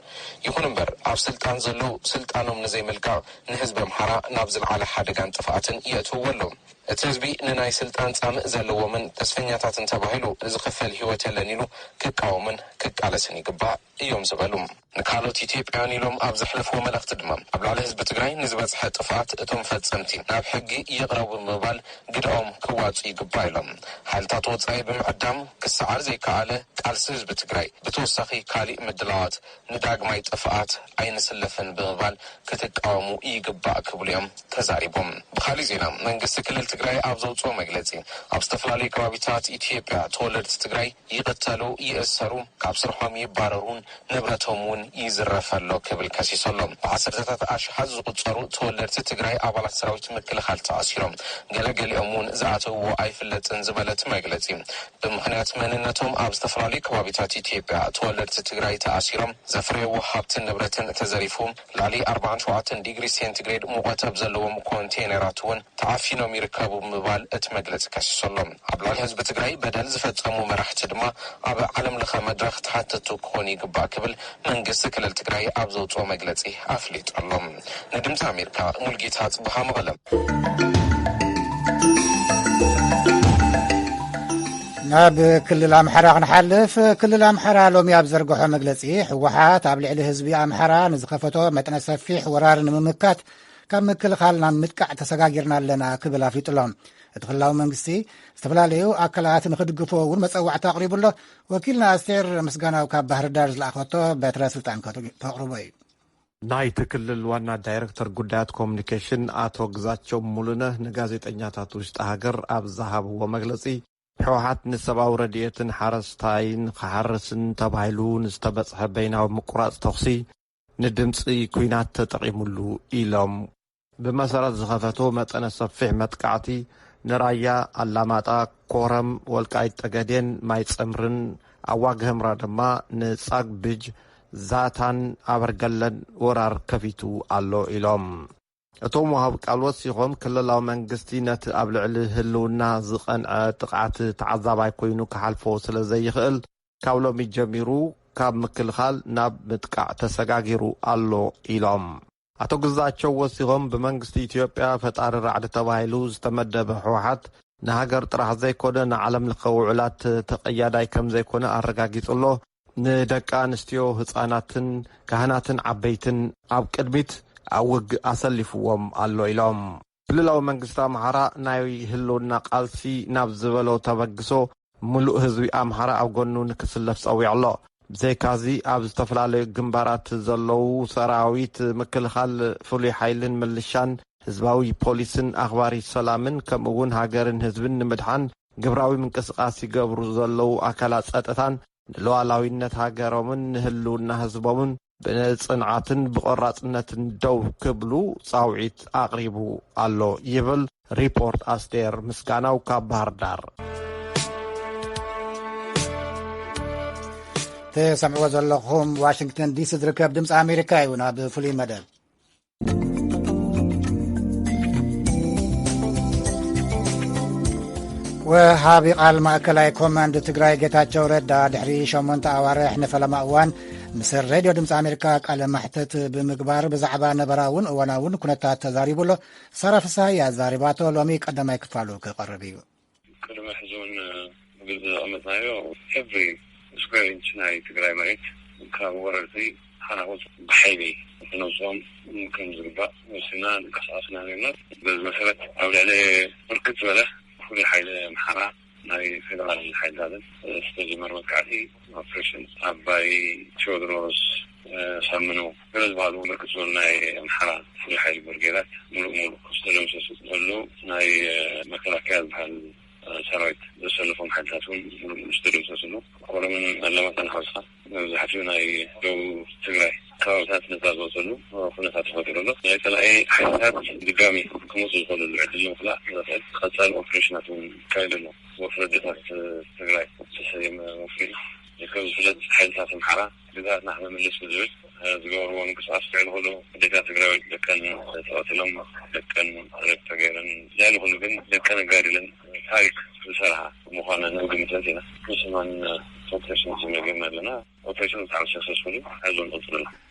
ይኹን እምበር፣ ኣብ ስልጣን ዘለዉ ስልጣኖም ንዘይምልቃቕ ንህዝቢ ኣምሓራ ናብ ዝለዓለ ሓደጋን ጥፍኣትን የእትውዎ ኣለዉ። እቲ ህዝቢ ንናይ ስልጣን ጻምእ ዘለዎምን ተስፈኛታትን ተባሂሉ ዝኽፈል ህይወት የለን ኢሉ ክቃወምን ክቃለስን ይግባእ እዮም ዝበሉ። ንካልኦት ኢትዮጵያውያን ኢሎም ኣብ ዘሕለፍዎ መልእኽቲ ድማ፣ ኣብ ልዕሊ ህዝቢ ትግራይ ንዝበጽሐ ጥፍኣት እቶም ፈጸምቲ ናብ ሕጊ ይቕረቡ ብምባል ግደኦም ክዋጹ ይግባእ ኢሎም። ሓይልታት ወጻኢ ብምዕዳም ክሰዓር ዘይከኣለ ቃልሲ ህዝቢ ትግራይ፣ ብተወሳኺ ካሊእ ምድላዋት ንዳግማይ ጥፍኣት ኣይንስለፍን ብምባል ክትቃወሙ ይግባእ ክብሉ እዮም ተዛሪቦም። ብኻሊእ ዜና፣ መንግስቲ ክልል ትግራይ ኣብ ዘውፅኦ መግለፂ፣ ኣብ ዝተፈላለዩ ከባቢታት ኢትዮጵያ ተወለድቲ ትግራይ ይቕተሉ፣ ይእሰሩ፣ ካብ ስርሖም ይባረሩን ንብረቶም እውን ይዝረፍ ኣሎ ክብል ከሲሱ ኣሎ። ብዓሰርተታት ኣሽሓት ዝቑጸሩ ተወለድቲ ትግራይ ኣባላት ሰራዊት ምክልኻል ተኣሲሮም፣ ገለገሊኦም እውን ዝኣተውዎ ኣይፍለጥን ዝበለ እቲ መግለፂ፣ ብምኽንያት መንነቶም ኣብ ዝተፈላለዩ ከባቢታት ኢትዮጵያ ተወለድቲ ትግራይ ተኣሲሮም፣ ዘፍረይዎ ሃብትን ንብረትን ተዘሪፉ፣ ልዕሊ ኣርባዓን ሸውዓተን ዲግሪ ሴንቲግሬድ ሙቐት ኣብ ዘለዎም ኮንቴይነራት እውን ተዓፊኖም ይርከቡ ብምባል እቲ መግለፂ ከሲሱ ኣሎ። ኣብ ልዕሊ ህዝቢ ትግራይ በደል ዝፈፀሙ መራሕቲ ድማ ኣብ ዓለም ለኸ መድረኽ ተሓተቱ ክኾኑ ይግባእ ክብል መንግስቲ ክልል ትግራይ ኣብ ዘውፅኦ መግለፂ ኣፍሊጡ ኣሎ። ንድምፂ ኣሜሪካ፣ ሙልጌታ ጽብሃ፣ መቐለ። ናብ ክልል ኣምሓራ ክንሓልፍ፣ ክልል ኣምሓራ ሎሚ ኣብ ዘርግሖ መግለፂ፣ ህወሓት ኣብ ልዕሊ ህዝቢ ኣምሓራ ንዝኸፈቶ መጠነ ሰፊሕ ወራር ንምምካት ካብ ምክልኻል ናብ ምጥቃዕ ተሰጋጊርና ኣለና ክብል ኣፍሊጡ ኣሎ። እቲ ክልላዊ መንግስቲ ዝተፈላለዩ ኣካላት ንክድግፎ እውን መፀዋዕታ ኣቕሪቡ ኣሎ። ወኪልና ኣስቴር ምስጋናው ካብ ባህር ዳር ዝለኣኸቶ በትረ ስልጣን ከት-፣ ተቕርቦ እዩ። ናይቲ ክልል ዋና ዳይረክተር ጉዳያት ኮሙኒኬሽን ኣቶ ግዛቸው ሙሉነህ ንጋዜጠኛታት ውሽጢ ሃገር ኣብ ዝሃብዎ መግለጺ፣ ህወሓት ንሰብኣዊ ረድኤትን ሓረስታይን ክሓርስን ተባሂሉ ንዝተበጽሐ በይናዊ ምቁራጽ ተኹሲ ንድምጺ ኲናት ተጠቒሙሉ ኢሎም። ብመሰረት ዝኸፈቶ መጠነ ሰፊሕ መጥቃዕቲ፣ ንራያ ኣላማጣ፣ ኮረም፣ ወልቃይት ጠገዴን ማይ ጸምርን፣ ኣዋግህምራ ድማ ንጻግብጅ፣ ዛታን ኣበርገለን ወራር ከፊቱ ኣሎ ኢሎም። እቶም ወሃብ ቃል ወሲኾም፣ ክልላዊ መንግስቲ ነቲ ኣብ ልዕሊ ህልውና ዝቐንዐ ጥቕዓት ተዓዛባይ ኮይኑ ክሓልፎ ስለ ዘይኽእል፣ ካብ ሎሚ ጀሚሩ ካብ ምክልኻል ናብ ምጥቃዕ ተሰጋጊሩ ኣሎ ኢሎም። ኣቶ ግዛቸው ወሲኾም፣ ብመንግስቲ ኢትዮጵያ ፈጣሪ ራዕዲ ተባሂሉ ዝተመደበ ህወሓት ንሃገር ጥራሕ ዘይኮነ ንዓለም ለኸ ውዕላት ተቐያዳይ ከም ዘይኮነ ኣረጋጊጹ ኣሎ። ንደቂ ኣንስትዮ፣ ህጻናትን ካህናትን ዓበይትን ኣብ ቅድሚት ኣብ ውግእ ኣሰሊፍዎም ኣሎ ኢሎም። ክልላዊ መንግስቲ ኣምሓራ ናይ ህልውና ቃልሲ ናብ ዝበሎ ተበግሶ፣ ምሉእ ህዝቢ ኣምሓራ ኣብ ጎኑ ንክስለፍ ጸዊዑ ኣሎ። ብዘይካዚ፣ ኣብ ዝተፈላለዩ ግንባራት ዘለዉ ሰራዊት ምክልኻል፣ ፍሉይ ሓይልን ምልሻን፣ ህዝባዊ ፖሊስን ኣኽባሪ ሰላምን፣ ከምኡ እውን ሃገርን ህዝብን ንምድሓን ግብራዊ ምንቅስቓስ ይገብሩ ዘለዉ ኣካላት ጸጥታን ንሉዓላዊነት ሃገሮምን ንህልውና ህዝቦምን ብጽንዓትን ብቆራጽነትን ደው ክብሉ ጻውዒት ኣቕሪቡ ኣሎ ይብል ሪፖርት ኣስቴር ምስጋናው ካብ ባህር ዳር። ትሰምዕዎ ዘለኹም ዋሽንግተን ዲሲ ዝርከብ ድምፂ ኣሜሪካ እዩ። ናብ ፍሉይ መደብ ወሃቢ ቃል ማእከላይ ኮማንድ ትግራይ ጌታቸው ረዳ ድሕሪ ሸሞንተ ኣዋርሕ ንፈለማ እዋን ምስ ሬድዮ ድምፂ ኣሜሪካ ቃለ መሕትት ብምግባር ብዛዕባ ነበራውን እዋናውን ኩነታት ተዛሪቡ ኣሎ። ሳራ ፍስሃ እያ ኣዛሪባቶ። ሎሚ ቀዳማይ ክፋሉ ክቐርብ እዩ። ቅድሚ ሕዚ እውን ብግልፂ ዘቐመጥናዮ፣ every square inch ናይ ትግራይ መሬት ካብ ወረርቲ ሓናቑት ብሓይሊ ክነውፅኦም ከም ዝግባእ ወሲና ንንቀሳቐስ ኢና ነርና። በዚ መሰረት ኣብ ልዕሊ ብርክት ዝበለ ፍሉይ ሓይሊ ኣምሓራ ናይ ፌደራል ሓይልታትን ዝተጀመረ መጥቃዕቲ፣ ኦፕሬሽን ኣባይ፣ ቴዎድሮስ፣ ሳምኖ፣ ገለ ዝበሃሉ ብርክት ዝበሉ ናይ ኣምሓራ ፍሉይ ሓይሊ ብርጌዳት ሙሉእ ሙሉእ ዝተደምሰሱ፣ ዘሎ ናይ መከላከያ ዝበሃል ሰራዊት ዘሰለፎም ሓይልታት እውን ሙሉእ ሙሉእ ዝተደምሰስሉ፣ ኮረምን ኣለማጣን ሓዊስካ መብዛሕትኡ ናይ ደቡብ ትግራይ ከባብታት ነፃ ዝወፀሉ ኩነታት ተፈጢሩ ኣሎ። ናይ ፀላኢ ሓይልታት ድጋሚ ክመፁ ዝኽእልሉ ዕድል ንምኽላእ ዘኽእል ቀፃሊ ኦፕሬሽናት እውን ይካየድ ኣሎ። ወፍሪ ኣዴታት ትግራይ ዝተሰየመ ወፍሪ እዩ። ከም ዝፍለጥ፣ ሓይልታት ኣምሓራ ግዝኣትና ክነምልስ ብዝብል ዝገበርዎ ምንቅስቃስ፣ ልዕሊ ኩሉ ኣዴታት ትግራይ ደቀን ተቐቲሎም፣ ደቀን ሬፕ ተገይረን፣ ልዕሊ ኩሉ ግን ደቀን ኣጋዲለን ታሪክ ዝሰርሓ ምዃነን ንግምተን ኢና። ንስማን ኦፕሬሽን ጀሚርና ኣለና። ኦፕሬሽን ብጣዕሚ ሰክሰስፉል እዩ። ሕዚ እውን ቀፅሉ ኣሎ።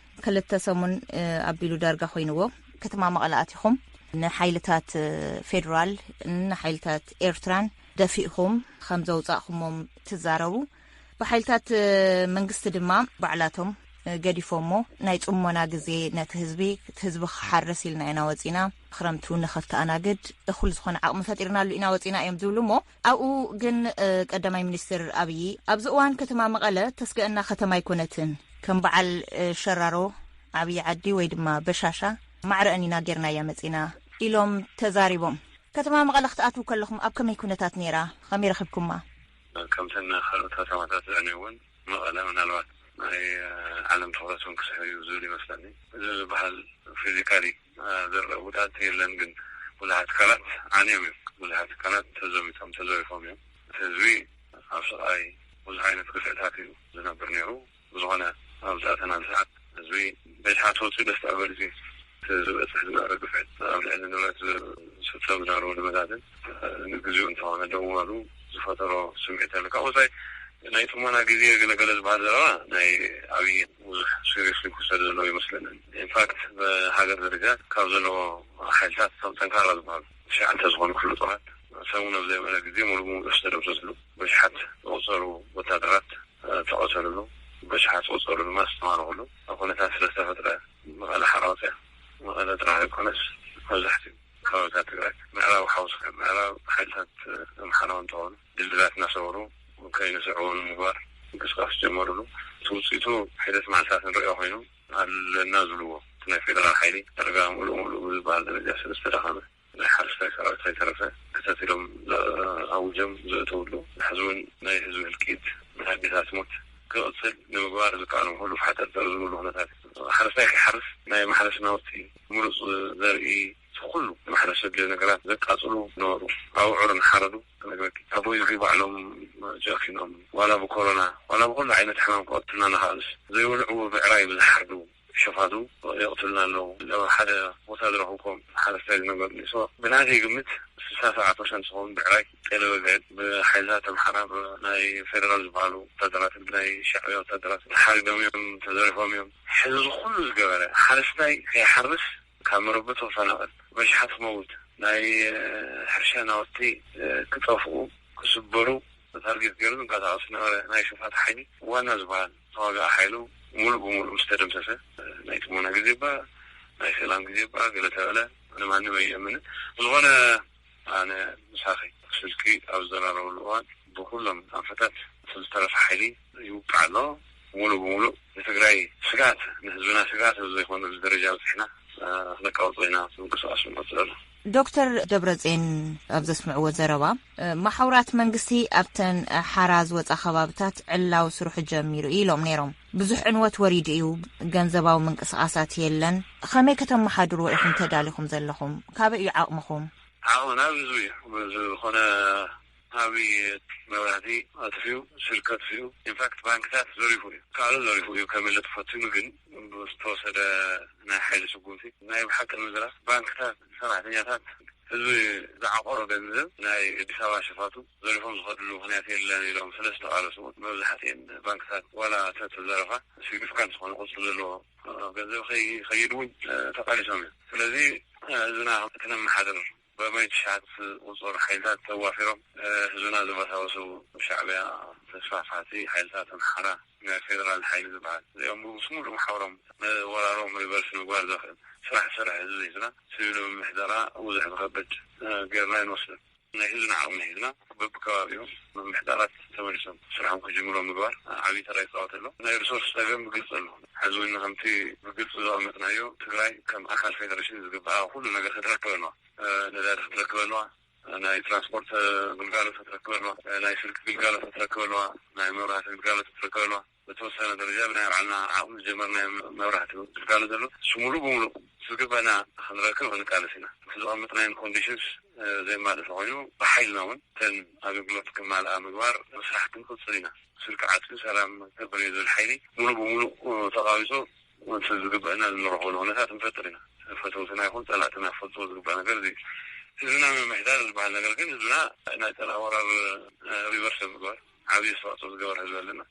ክልተ ሰሙን፣ እ፣ ኣቢሉ ዳርጋ ኮይንዎ። ከተማ መቐለ ኣቲኹም ንሓይልታት፣ እ፣ ፌዴራል፣ ንሓይልታት ኤርትራን ደፊእኹም ከም ዘውጻእኹሞም ትዛረቡ። ብሓይልታት፣ እ፣ መንግስቲ ድማ ባዕላቶም፣ እ፣ ገዲፎሞ ናይ ጽሞና ግዜ ነቲ ህዝቢ፣ እቲ ህዝቢ ክሓርስ ኢልና ኢና ወጺና። ክረምቱ ንኸተኣናግድ እኹል ዝኾነ ዓቕሚ ፈጢርናሉ ኢና ወጺና እዮም ዝብሉ። እሞ ኣብኡ ግን፣ እ፣ ቀዳማይ ሚኒስትር ኣብዪ ኣብዚ እዋን ከተማ መቐለ ተስገአና ከተማ ኣይኮነትን፣ ከም በዓል፣ እ፣ ሸራሮ፣ ዓብዪ ዓዲ ወይ ድማ በሻሻ ማዕረአን ኢና ጌርናያ መጺና ኢሎም ተዛሪቦም። ከተማ መቐለ ክትኣትዉ ከለኹም ኣብ ከመይ ኩነታት ነይራ? ከመይ ረኺብኩማ? ከምተን ካልኦት ከተማታት ዝዕነይ እውን መቐለ ምናልባት ናይ፣ እ፣ ዓለም ትኹረት እውን ክስሕብ እዩ ዝብል ይመስለኒ። እዚ ዝበሃል ፊዚካሊ፣ እ፣ ዝረአ ጉድኣት የለን፣ ግን ብዙሓት ትካላት ዓንዮም እዮም። ብዙሓት ትካላት ተዘሚቶም፣ ተዘሪፎም እዮም። እቲ ህዝቢ ኣብ ስቓይ ብዙሕ ዓይነት ግፍዕታት እዩ ዝነብር ነይሩ። ብዝኾነ፣ ኣብዚ ኣተናን ሰዓት ህዝቢ በሽሓት ወፂኡ ደስታ ገሊጹ እዩ። እቲ ዝበፅሕ ዝነበረ ግፍዕቲ፣ ኣብ ልዕሊ ንብረት ዝፍፀም ዝነበረ ውድመታትን ንግዚኡ እንተኾነ ደው ምባሉ ዝፈጠሮ ስምዒት ኣሎ። ካብ ወፃኢ ናይ ጥሞና ግዜ ገለገለ ዝበሃል ዘረባ ናይ ኣብይ ብዙሕ ሲሪየስሊ ክውሰድ ዘለዎ ይመስለንን። ኢንፋክት፣ ብሃገር ደረጃ ካብ ዘለዎ ሓይልታት እቶም ጠንካራ ዝበሃሉ ትሽዓተ ዝኾኑ ክፍለ ጦራት ሰሙን ኣብ ዘይመለ ግዜ ሙሉ ብሙሉ ዝተደምሰስሉ፣ በሽሓት ዝቑፀሩ ወታደራት ተቐተልሉ፣ በሽሓት ዝቑጸሩ ድማ ዝተማረኹሉ ኩነታት ስለ ዝተፈጥረ፣ መቐለ ሓራ ወፅያ፣ መቐለ ጥራሕ ዘይኮነስ መብዛሕትኡ ከባቢታት ትግራይ፣ ምዕራብ ሓውስ፣ ምዕራብ ሓይልታት ኣምሓራ እውን እንተኾኑ ድልድላት እናሰበሩ ከይንስዕቡ ንምግባር ምንቅስቃስ ጀመሩሉ። እቲ ውፅኢቱ ሒደት መዓልታት ንሪኦ ኮይኑ፣ ኣለና ዝብልዎ ናይ ፌደራል ሓይሊ ዳርጋ ሙሉእ ሙሉእ ብዝበሃል ደረጃ ስለ ዝተዳኸመ፣ ናይ ሓረስታይ ሰራዊት ከይተረፈ ክተት ኢሎም ኣውጆም ዘእተውሉ፣ ሕዚ እውን ናይ ህዝቢ ህልቂት፣ ናይ ኣዴታት ሞት ክቕፅል ንምግባር ዝከኣሎም ኩሉ ፋሕጠርጠር ዝብሉ ኩነታት፣ ሓረስታይ ከይሓርስ ናይ ማሕረስ ናውቲ፣ ምሩፅ ዘርኢ፣ ኩሉ ማሕረስ ዘድልዮ ነገራት ዘቃፅሉ ነበሩ። ኣብዑር እናሓረዱ ክነግረኪ፣ ኣቦይ ዝኪ ባዕሎም ጨኪኖም፣ ዋላ ብኮሮና ዋላ ብኩሉ ዓይነት ሕማም ክቐትሉና እናኸኣሉስ ዘይወልዕዎ ብዕራይ ብዝሓርዱ ሸፋቱ የቕትሉና ኣለዉ። ኣብ ሓደ ቦታ ዝረኽብኩም ሓረስታይ ዝነገሩኒ። ሶ ብናተይ ግምት ስልሳ ሰብዓ ፐርሰንት ዝኸውን ብዕራይ ጤለ በግዕን ብሓይልታት ኣምሓራ፣ ብናይ ፌደራል ዝበሃሉ ወታደራትን ብናይ ሻዕብያ ወታደራት ተሓሪዶም እዮም፣ ተዘሪፎም እዮም። ሕዚ እዚ ኩሉ ዝገበረ ሓረስታይ ከይሓርስ፣ ካብ መረበቱ ክፈናቐል፣ በሽሓት ክመውት፣ ናይ ሕርሻ ናውቲ ክጠፍኡ፣ ክስበሩ ታርጌት ገይሩ ዝንቀሳቐስ ዝነበረ ናይ ሽፋት ሓይሊ ዋና ዝበሃል ተዋጋኢ ሓይሉ ሙሉእ ብሙሉእ ምስ ተደምሰሰ፣ ናይ ጥሞና ግዜ እባ፣ ናይ ሰላም ግዜ እባ ገለ ተበለ፣ ኣነ ማንም ኣይእምንን። ዝኾነ ኣነ ምሳኺ ስልኪ ኣብ ዝዘራረበሉ እዋን ብኩሎም ኣንፈታት እቲ ዝተረፈ ሓይሊ ይውቃዕ ኣሎ። ሙሉእ ብሙሉእ ንትግራይ ስግኣት፣ ንህዝብና ስግኣት ኣብ ዘይኮነሉ ደረጃ በፂሕና፣ እ፣ ክነቃውጾ ኢና ምንቅስቃስ ንቐፅል ኣሎ። ዶክተር ደብረጽዮን ኣብ ዘስምዕዎ ዘረባ፣ እ፣ መሓውራት መንግስቲ ኣብተን ሓራ ዝወጻ ከባብታት ዕላዊ ስርሑ ጀሚሩ እዩ ኢሎም ነይሮም። ብዙሕ ዕንወት ወሪዱ እዩ፣ ገንዘባዊ ምንቅስቃሳት የለን። ከመይ ከተመሓድርዎ ኢኹም ተዳሊኹም ዘለኹም? ካበይ እዩ ዓቕምኹም? ዓቕምና ኣብ ህዝቢ እዩ። ዝኾነ ዓብዪ መብራህቲ ኣጥፊኡ፣ ስልኪ ኣጥፊኡ፣ ኢንፋክት ባንክታት ዘሪፉ እዩ። ካልእ ዘሪፉ እዩ ከምልጥ ፈቲኑ፣ ግን ብዝተወሰደ ናይ ሓይሊ ስጉምቲ ናይ ብሓቂ ንምዝራብ ባንክታት፣ ሰራሕተኛታት፣ ህዝቢ ዝዓቆሮ ገንዘብ ናይ ኣዲስ ኣበባ ሸፋቱ ዘሪፎም ዝኸድሉ ምኽንያት የለን ኢሎም ስለ ዝተቓለሱ፣ መብዛሕትኤን ባንክታት ዋላ ተተዘረፋ ሲግኒፊካንት ዝኾነ ቁፅሪ ዘለዎ ገንዘብ ከይኸይድ እውን ተቓሊሶም እዮም። ስለዚ ህዝብና ክነመሓድር ብመይ ትሽዓት ቁፅር ሓይልታት ተዋፊሮም፣ እ፣ ህዝብና ዘበሳበሱ ሻዕብያ ተስፋሕፋሕቲ ሓይልታት ኣምሓራ፣ ናይ ፌደራል ሓይሊ ዝበሃል፣ እዚኦም ምስ ሙሉእ መሓውሮም ንወራሮም ሪቨርስ ምግባር ዘኽእል ስራሕ ዝሰርሐ ህዝቢ ህዝብና፣ ሲቪል ምምሕዳራ ብዙሕ ዝኸብድ፣ እ፣ ጌርና ኣይንወስድን። ናይ ህዝብና ዓቕሚ ሒዝና በብከባቢኡ ምምሕዳራት ተመሊሶም ስርሖም ክጅምሩ ምግባር ዓብዪ ተራ ይፃወት ኣሎ። ናይ ሪሶርስ ፀገም ብግልፂ ኣሎ። ሕዚ እውን ከምቲ ብግልፂ ዘቐመጥናዮ ትግራይ ከም ኣካል ፌደሬሽን ዝግብኣ ኩሉ ነገር ክትረክብ ኣለዋ። እ፣ ነዳዲ ክትረክብ ኣለዋ፣ ናይ ትራንስፖርት፣ እ፣ ግልጋሎት ክትረክብ ኣለዋ፣ እ፣ ናይ ስልኪ ግልጋሎት ክትረክብ ኣለዋ፣ ናይ መብራህቲ ግልጋሎት ክትረክብ ኣለዋ። በተወሰነ ደረጃ ብናይ ባዕልና ዓቕሚ ዝጀመርናዮ መብራህቲ ግልጋሎት ዘሎ፣ እሱ ሙሉእ ብሙሉእ ዝግበና ክንረክብ ክንቃለስ ኢና። እቲ ዘቐመጥናዮም ኮንዲሽንስ፣ እ፣ ዘየማልእ ተኾይኑ፣ ብሓይልና እውን እተን ኣገልግሎት ክማልኣ ምግባር ምስራሕ ክንቅፅል ኢና። ስልኪ ዓፅዩ ሰላም ክገብር እየ ዝብል ሓይሊ ሙሉእ ብሙሉእ፣ እ፣ ተቓዊፁ እቲ ዝግበአና እንረኽበሉ ኩነታት ንፈጥር ኢና። ፈተውትና ይኹን ጸላእትና ክፈልጥዎ ዝግባእ ነገር እዚ እዩ። ህዝብና ምምሕዳር ዝበሃል ነገር ግን ህዝብና ናይ ጸላኢ ወራር፣ እ፣ ሪቨርስ ኣብ ምግባር ዓብዪ ኣስተዋጽኦ ዝገበር ህዝቢ ኣለና።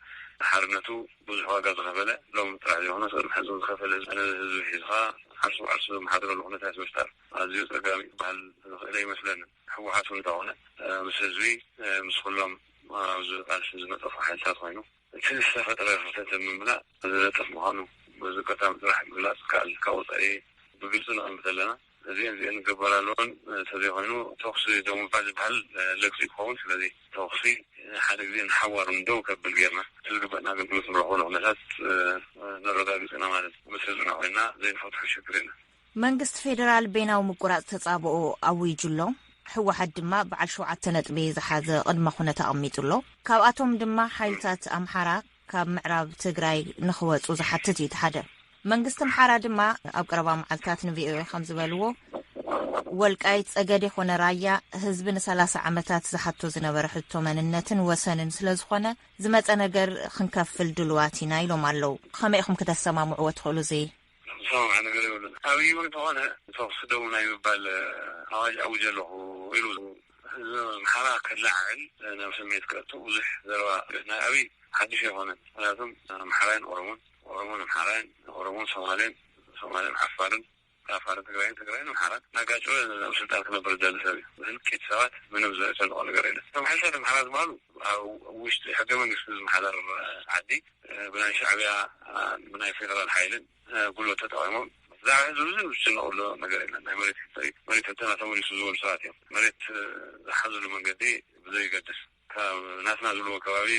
ሓርነቱ ብዙሕ ዋጋ ዝኸፈለ፣ ሎም ጥራሕ ዘይኮነ ቅድሚ ሕዚ ዝኸፈለ ህዝቢ፣ ህዝቢ ሒዝኻ ዓርሱ ብዓርሱ ዘመሓድረሉ ኩነታት ምፍጣር ኣዝዩ ጸጋሚ ክበሃል ዝኽእል ኣይመስለንን። ህወሓት እውን እንተኾነ፣ እ፣ ምስ ህዝቢ፣ እ፣ ምስ ኩሎም ኣብዚ ቃልሲ ዝነጠፉ ሓይልታት ኮይኑ፣ እቲ ዝተፈጥረ ክፍተት ንምምላእ ዝነጥፍ ምዃኑ በዚ ኣጋጣሚ ጥራሕ ምግላጽ ይከኣል። ካብ ወጻኢ ብግልጺ ነቐምጥ ኣለና። እዚአን እዚአን ክግበር ኣለወን፣ እንተዘይኮይኑ ተኹሲ ደው ምባል ዝበሃል ለግፂ ክኸውን። ስለዚ ተኹሲ ሓደ ግዜ ንሓዋሩ ደው ከብል ጌርና፣ እቲ ዝግበእና ኣገልግሎት ንረኽበሉ ኩነታት ነረጋግጽ ኢና ማለት እዩ። ምስ ህዝብና ኮይንና ዘይንፈትሖ ሽግር የለን። መንግስቲ ፌደራል በይናዊ ምቁራጽ ተጻብኦ ኣዊጁ ኣሎ። ህወሓት ድማ በዓል ሸውዓተ ነጥቢ ዝሓዘ ቅድመ ኩነት ኣቐሚጡ ኣሎ። ካብኣቶም ድማ ሓይልታት ኣምሓራ ካብ ምዕራብ ትግራይ ንኽወጹ ዝሓትት እዩ እቲ ሓደ። መንግስቲ ኣምሓራ ድማ ኣብ ቀረባ መዓልታት ንቪኦኤ ከም ዝበልዎ፣ ወልቃይት ጸገዴ ኮነ ራያ ህዝቢ ንሰላሳ ዓመታት ዝሓቶ ዝነበረ ሕቶ መንነትን ወሰንን ስለ ዝኾነ፣ ዝመጸ ነገር ክንከፍል ድሉዋት ኢና ኢሎም ኣለዉ። ከመይ ኢኹም ክተሰማምዕዎ ትኽእሉ እዚ? ዝሰማምዐ ነገር የብሉን። ኣብይ እውን እንተኾነ ተኹሲ ደው ናይ ምባል ኣዋጅ ኣውጀ ኣለኹ ኢሉ ህዝቢ ኣምሓራ ከለዓዕል ናብ ስምዒት ከእቱ ብዙሕ ዘረባ ናይ ኣብይ ሓድሽ ኣይኮነን። ምክንያቱም ኣምሓራይን ኦሮሞን፣ ኦሮሞን ኣምሓራይን፣ ኦሮሞን ሶማሌን፣ ሶማሌን ዓፋርን፣ ዓፋርን ትግራይን፣ ትግራይን ኣምሓራን እናጋጨወ ኣብ ስልጣን ክነብር ዝደሊ ሰብ እዩ። ብህልቂት ሰባት ምንም ዘጨንቆ ነገር የለን። እቶም ሓይልታት ኣምሓራ ዝበሃሉ ኣብ ውሽጢ ሕገ መንግስቲ ዝመሓደር ዓዲ ብናይ ሻዕብያ ብናይ ፌደራል ሓይልን ጉልበት ተጠቒሞም ብዛዕባ ህዝቢ ብዙሕ ዝጭነቑሉ ነገር የለን። ናይ መሬት ሕቶ እዩ። መሬት ሕቶና ተመሊሱ ዝበሉ ሰባት እዮም። መሬት ዝሓዝሉ መንገዲ ብዘይገድስ ካብ ናትና ዝብልዎ ከባቢ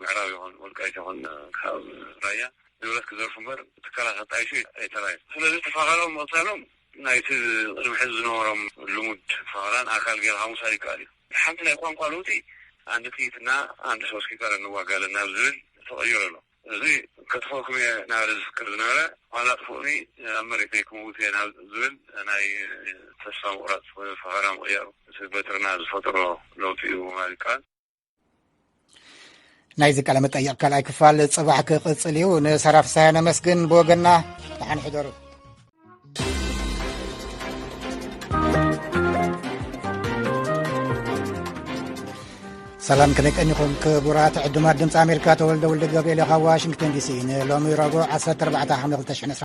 ምዕራብ ይኹን ወልቃይት ይኹን ካብ ራያ ንብረት ክዘርፉ እምበር ትካላት ኣጣይሹ ኣይተራዩ። ስለዚ ተፋቐሮም ምቕጻሎም ናይቲ ቅድሚ ሕዚ ዝነበሮም ልሙድ ፈኸራን ኣካል ገይርካ ምውሳድ ይከኣል እዩ። ሓንቲ ናይ ቋንቋ ለውጢ ኣንዲ ጥይትና ኣንዲ ሶስኪ ቀረ ንዋጋለን ናብ ዝብል ተቐይሩ ኣሎ። እዚ ከጥፈኩም እየ እናበለ ዝፍክር ዝነበረ ዋላ ጥፍኡኒ ኣብ መሬተይ ክምውት እየ ናብ ዝብል ናይ ተስፋ ምቑራፅ ፈኸራ ምቕያሩ እቲ በትርና ዝፈጥሮ ለውጢ እዩ ማለት ይከኣል። ናይዚ ቃለ መጠይቕ ካልኣይ ክፋል ጽባሕ ክቕጽል እዩ። ንሰራፍሳያ ነመስግን። ብወገና ደሓን ሕደሩ። ሰላም ከመይ ቀኒኹም ክቡራት ዕዱማት ድምፂ ኣሜሪካ። ተወልደ ወልደ ገብርኤል ካብ ዋሽንግተን ዲሲ። ንሎሚ ረቡዕ ዓሰርተ ኣርባዕተ ሓምለ ክልተ ሽሕን